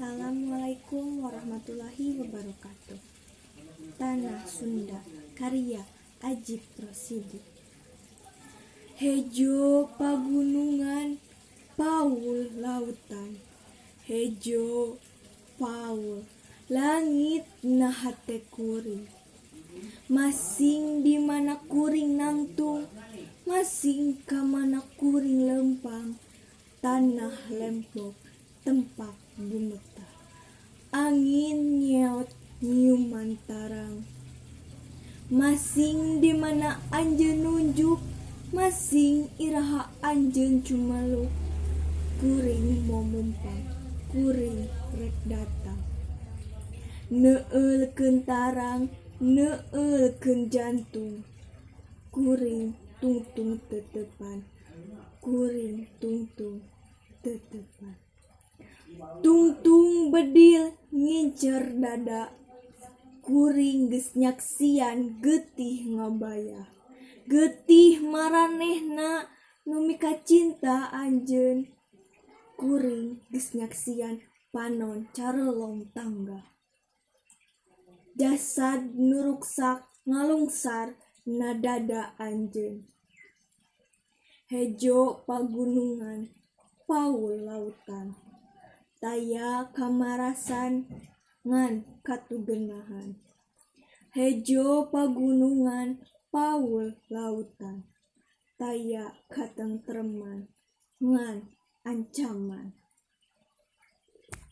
Assalamualaikum warahmatullahi wabarakatuh. Tanah Sunda, karya Ajip Rosidi. Hejo pagunungan, paul lautan. Hejo paul langit na hate kuring. Masing di mana kuring nangtung, masing ka mana kuring lempang. Tanah lempok tempak gumetar. Angin nyeot nyiuman tarang. Masing di mana anjeun nunjuk, masing iraha anjeun cumeluk. Kuring momumpang, kuring rek datang. Neuleulkeun tarang, neuleulkeun jantung. Kuring tungtung teuteupan, kuring tungtung teuteupan. Tungtung bedil ngincer dada. Kuring geus nyaksian getih ngabaya. Getih maranehna nu mikacinta anjeun. Kuring geus nyaksian panon carelong tangga. Jasad nu ruksak ngalungsar na dada anjeun. Hejo pagunungan, paul lautan. Taya kamarasan ngan katugenahan. Hejo pagunungan, paul lautan. Taya katengtreman ngan ancaman.